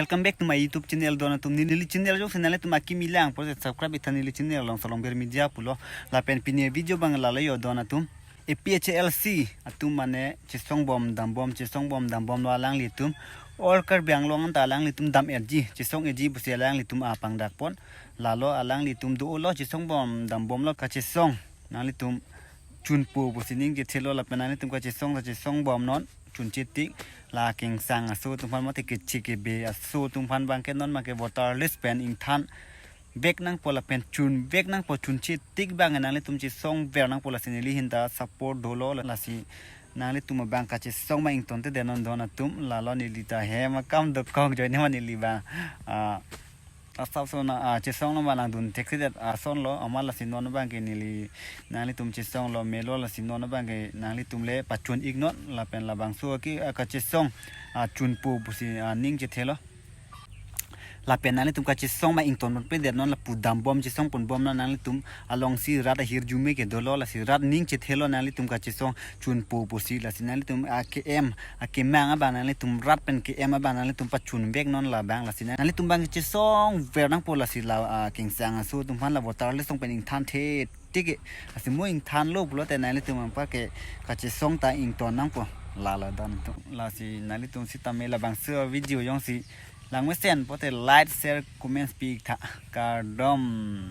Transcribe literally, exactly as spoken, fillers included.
Welcome back to my YouTube channel don atum. Neli channel jongsi nanglitum akimi lang pulote subscribe itha neli channel Longsolong Ber Media pulo. Lapen pini video abang lalo yo don atum. A P H L C atum mane chesong bom dam bom, chesong bom dam bom lo alanglitum. All Karbi Anglong anta alanglitum dam erji, chesong erji pusi alanglitum apangdak pon. Lalo alanglitum dolo chesong bom dam bom lo kachesong. Nanglitum chunpo pusi ning chethelo lapen nanglitum kachesong ta chesong bomnon, chunche tik. La kengsang aso atum aphan mate keche kebe aso atum aphan abangke non make waterless pen ingthan vek nangpo lapen chun vek nangpo, chunche tik abang nanglitum chesong ver nangpo, lasi neli ahin ta support dolo, lasi nanglitum abang kachesong ma ingtonte det non don atum. Lalo neli ta hem akam dokok ajoine ma neli abang, ah, asap son, ah, chesong lo ma nangdun thekthedet ason lo, amat lasi non abangke neli nanglitum chesong lo melo, lasi non abangke nanglitum le pachun iknon lapen labangso ke, ah, kachesong, ah, chunpo pusi, ah, ning chethelo. Lapen nanglitum kachesong ma ington ponpedet non, lapu dam bom chesong pon bomnon, nanglitum alongsi rat ahirjume ke dolo, lasi rat ning chethelo nanglitum kachesong chunpo pusi, lasi nanglitum ake-em akemang abang nanglitum rat pen ke-em abang nanglitum pachun veknon labang, lasi nanglitum abang chesong ver nangpo, lasi la, ah, kengsang aso atum aphan la waterless song pen ingthan the tik ke, lasi mo ingthan lo pulote nanglitum abangke kachesong ta ington nangpo. Lalo don atum, lasi nanglitum sitame labangso video jongsi langmesen pulote like, share, comments pi tha. Kardom.